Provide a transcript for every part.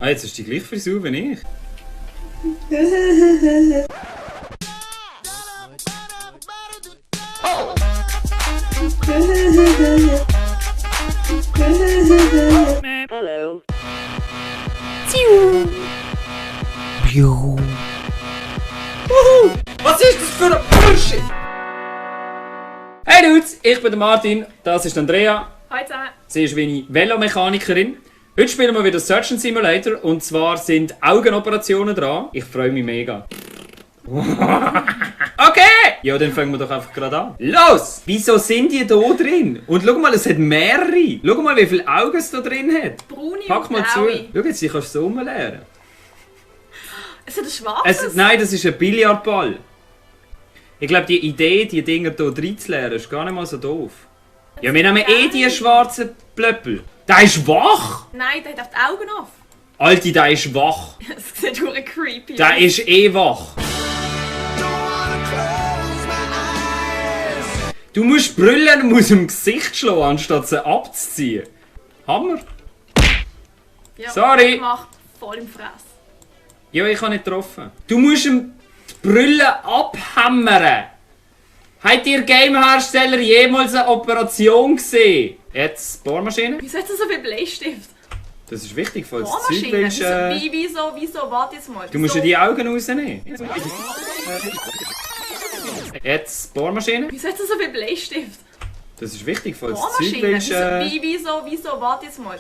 Ah, jetzt ist die gleiche Frisur wie ich. Hallo. Was ist das für ein Bullshit? Hey Dudes, ich bin der Martin, das ist Andrea. Hallo zusammen. Sie ist meine Velomechanikerin. Heute spielen wir wieder Surgeon Simulator und zwar sind Augenoperationen dran. Ich freue mich mega. Okay! Ja, dann fangen wir doch einfach gerade an. Los! Wieso sind die da drin? Und schau mal, es hat mehrere. Schau mal, wie viele Augen es da drin hat. Braune Pack und mal zu. blaue. Schau jetzt, die kannst du so rumleeren. Es hat ein schwarzes. Nein, das ist ein Billardball. Ich glaube, die Idee, die Dinger hier reinzuleeren, ist gar nicht mal so doof. Ja, wir nehmen eh die schwarzen Plöppel. Der ist wach! Nein, der hat auf die Augen auf. Alter, der ist wach. Das sieht wirklich creepy aus. Der ist eh wach. Du musst brüllen und musst im Gesicht schlagen, anstatt sie abzuziehen. Hammer. Ja, Sorry. Gemacht, voll im Fress. Ja, ich habe nicht getroffen. Du musst ihm die Brille abhämmern. Habt ihr Gamehersteller jemals eine Operation gesehen? Jetzt Bohrmaschine. Wieso hat er so viel Bleistift? Das ist wichtig, falls du Zeug Bohrmaschine? willst. Wieso? Warte jetzt mal. Du musst ja die Augen rausnehmen. Jetzt Bohrmaschine. Wieso hat er so viel Bleistift? Das ist wichtig, falls du Zeug Bohrmaschine? willst. Wieso? Warte jetzt mal.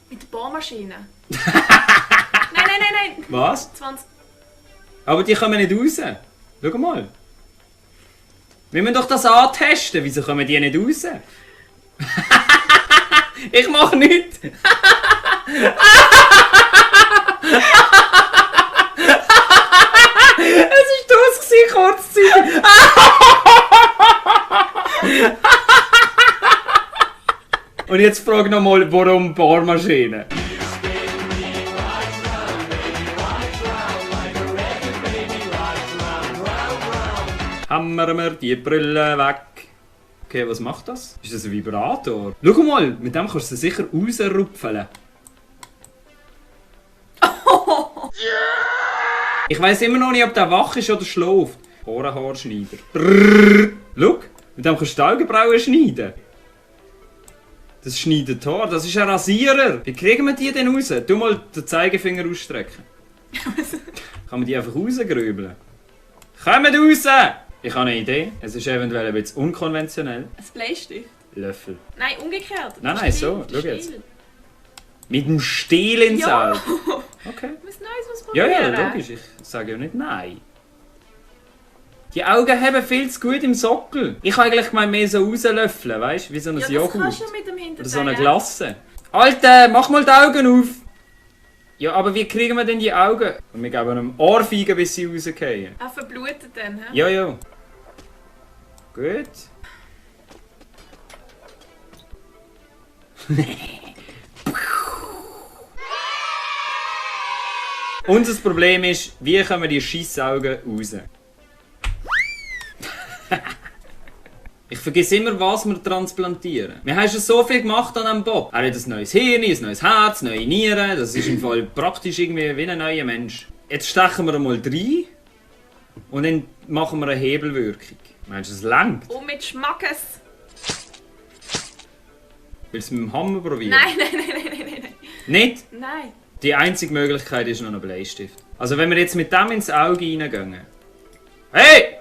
Mit der Bohrmaschine. Nein. Was? 20. Aber die kommen nicht raus. Schau mal. Wir müssen doch das antesten. Wieso kommen die nicht raus? Ich mach nichts. Es ist das gewesen, kurzzeitig. Und jetzt frag noch mal, warum Bohrmaschine? Hammern wir die Brille weg. Okay, was macht das? Ist das ein Vibrator? Schau mal, mit dem kannst du sie sicher rausrupfeln. Ich weiss immer noch nicht, ob der wach ist oder schläft. Ohrenhaarschneider. Schau, mit dem kannst du die Augenbrauen schneiden. Das schneidet Haar, das ist ein Rasierer. Wie kriegen wir die denn raus? Tu mal den Zeigefinger ausstrecken. Kann man die einfach rausgrübeln? Kommt raus! Ich habe eine Idee. Es ist eventuell ein bisschen unkonventionell. Ein Bleistift? Löffel. Nein, umgekehrt. Nein, so. Schau jetzt. Mit dem Stiel ins Ja. Auge. Okay. Du musst Neues Ja, probieren. ja, logisch. Ich sage ja nicht nein. Die Augen haben viel zu gut im Sockel. Ich habe eigentlich gemeint, mehr so rauslöffeln, weißt du? Wie so ein Ja, das Joghurt. kannst du ja mit dem Hinterteil. Oder so eine Glasse. Alter, mach mal die Augen auf! Ja, aber wie kriegen wir denn die Augen? Und wir geben einem Ohrfeigen, bis sie rausgehen. Ah, verblutet dann, hä? Ja, ja. Gut. Unser Problem ist, wie kommen die Scheissaugen raus? Ich vergesse immer, was wir transplantieren. Wir haben schon so viel gemacht an diesem Bob. Er hat ein neues Hirn, ein neues Herz, neue Nieren. Das ist im Fall praktisch irgendwie wie ein neuer Mensch. Jetzt stechen wir mal rein und dann machen wir eine Hebelwirkung. Meinst du, es langt? Und mit Schmackes. Willst du es mit dem Hammer probieren? Nein. Nicht? Nein. Die einzige Möglichkeit ist noch ein Bleistift. Also wenn wir jetzt mit dem ins Auge reingehen. Hey!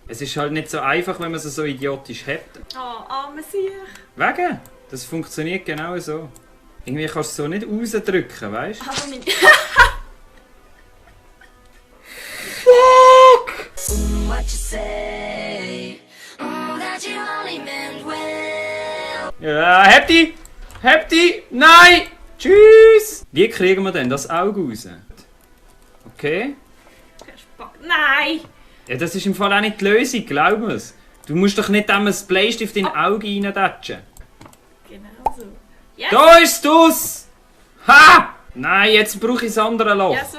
Es ist halt nicht so einfach, wenn man es so idiotisch hat. Oh, arme Sieg. Wegen? Das funktioniert genau so. Irgendwie kannst du es so nicht rausdrücken, weißt du? Ah, mein... Fuck! What you say? That you only meant well. Ja, habt die! Nein! Tschüss! Wie kriegen wir denn das Auge raus? Okay? Nein! Ja, das ist im Fall auch nicht die Lösung, glaub mir's. Du musst doch nicht einmal das Bleistift in das Auge reintatschen. Genau so. Yes. Da ist es! Ha! Nein, jetzt brauche ich das andere Loch. Ja, so.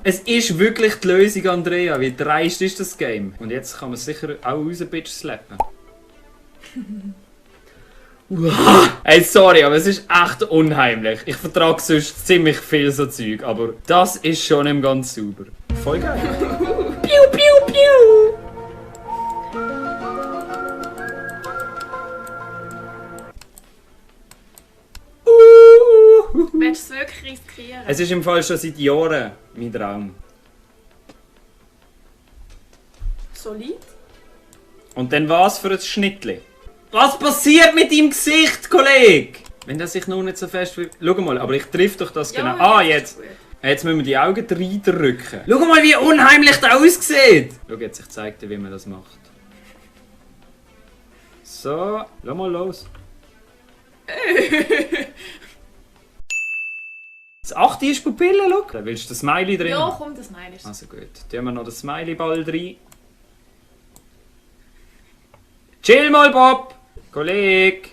Es ist wirklich die Lösung, Andrea. Wie dreist ist das Game? Und jetzt kann man es sicher auch raus slappen. Ey, sorry, aber es ist echt unheimlich. Ich vertrage sonst ziemlich viel so Zeug, aber das ist schon nicht ganz sauber. Voll geil. Piu, piu, piu. Willst du es wirklich riskieren? Es ist im Fall schon seit Jahren mein Traum. Solid? Und dann was für ein Schnittli? Was passiert mit deinem Gesicht, Kollege? Wenn das sich noch nicht so fest will. Schau mal, aber ich triff doch das genau. Ah, jetzt. Jetzt müssen wir die Augen reindrücken. Schau mal, wie unheimlich das aussieht. Schau jetzt, ich zeig dir, wie man das macht. So, lass mal los. Das 8. ist Pupille, schau. Da willst du das Smiley drin? Ja, komm, das meine ich. Also gut, tun wir noch den Smiley-Ball rein. Chill mal, Bob! Kollege!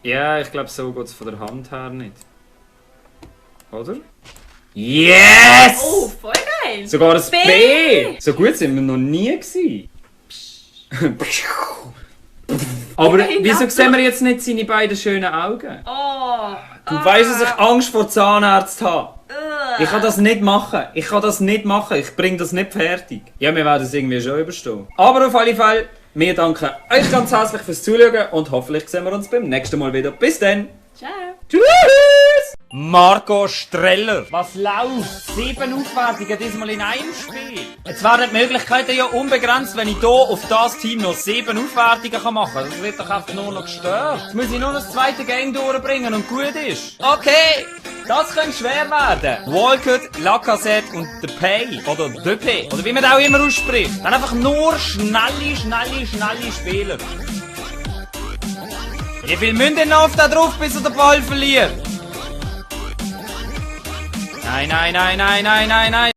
Ja, ich glaube, so geht es von der Hand her nicht. Oder? Yes! Oh, voll geil! Sogar ein B! So gut sind wir noch nie gewesen. Aber wieso sehen wir jetzt nicht seine beiden schönen Augen? Oh! Du weißt, dass ich Angst vor Zahnärzten habe. Ich kann das nicht machen. Ich bringe das nicht fertig. Ja, wir werden es irgendwie schon überstehen. Aber auf alle Fälle, wir danken euch ganz herzlich fürs Zuschauen und hoffentlich sehen wir uns beim nächsten Mal wieder. Bis dann. Ciao! Tschüss! Marco Streller. Was läuft? 7 Aufwertungen diesmal in einem Spiel. Jetzt werden die Möglichkeiten ja unbegrenzt, wenn ich hier auf das Team noch 7 Aufwertungen machen kann. Das wird doch einfach nur noch gestört. Jetzt muss ich nur das zweite Game durchbringen und gut ist. Okay, das könnte schwer werden. Walcott, Lacazette und der Pay. Oder der Pay. Oder wie man das auch immer ausspricht. Dann einfach nur schnelle Spieler. Wie viel müsst ihr noch auf da drauf, bis er den Ball verliert? Nein.